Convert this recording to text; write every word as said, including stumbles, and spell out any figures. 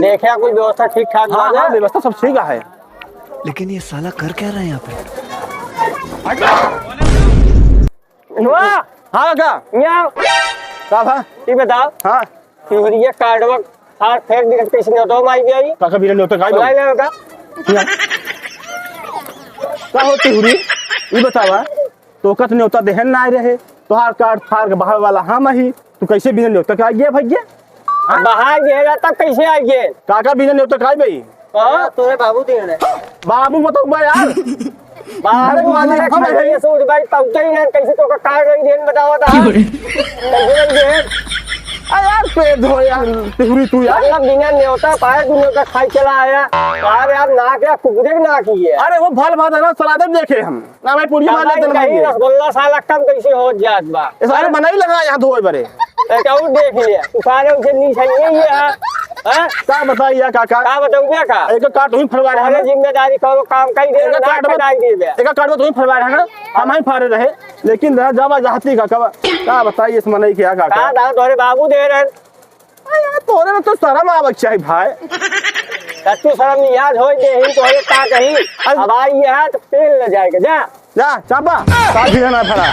देखे, कुल व्यवस्था ठीक ठाक बा हाँ, ना? हाँ, व्यवस्था सब ठीक है। लेकिन ये साला कर क्या रहा है यहाँ पे? वाह! हाँ, काका। यहाँ। का भा? ई बताओ। हाँ। तिहुरिया कार्डवा फाड़ फेंक दे, कैसे नेवता माई गई? काका, बिना नेवता का आई बोलाई बा? ले का? का हो तिहुरी? ई बतावा, तोका त नेवता देहन ना आए रहे, तोहार कार्ड फाड़ के बहावे वाला हम ही, तू कैसे बिना नेवता के आ गया भैया? हाँ? बहाए गए रहा तब कैसे आ गए? काका बिना नेवता के आई भाई? हाँ, तोरे बाबू दे रहे। बाबू बताऊ बा यार। बाबू अरे मालिक, मालिक, हम है। कैसे सूट भाई, पहुंचे ही ना, कैसे तोका कार्ड नहीं देन बतावा था? कैसे नहीं देन? अरे यार, पेट धो यार, तिहुरी तू यार। मतलब बिना नेवता पाए तू नेवता खाई चला आया। यार, यार, ना क्या कुकुरे की ना की है। अरे वो भल भात है ना, सलाद में देखे हम। ना भाई, पूरी का मार भाई, लेते ना कहीं भाई। रसगुल्ला साला कम कैसे हो जात बा? ये सारे हैं? मनई लगा यहाँ धोए बरे। एक और देख लिया, तू सारे उसे नीचे ये, ये है। हैं? का बताई या काका? का बताऊँ मैं का? एक काट हुई फरवा रहे हैं अरे ना। जिम्मेदारी करो, काम कहीं दे एक ना, काट में, कटाई दे बे। एक काट में तुम फरवा रहे हैं ना, हम ही फाड़े रहे, लेकिन रहा जावा जहाती का कब, का बताई इस मनई के या काका? का दादा तोरे बाबू दे रहे हैं? अरे यार, तोरे में तो शर्म आवे के चाही भाई। कच्चू शर्म नहीं याद होई दे ही, तोरे का कही। अरे अब आई ये है तो पेल न जाएगा, जा। जा, चापा, का भी ना फरा।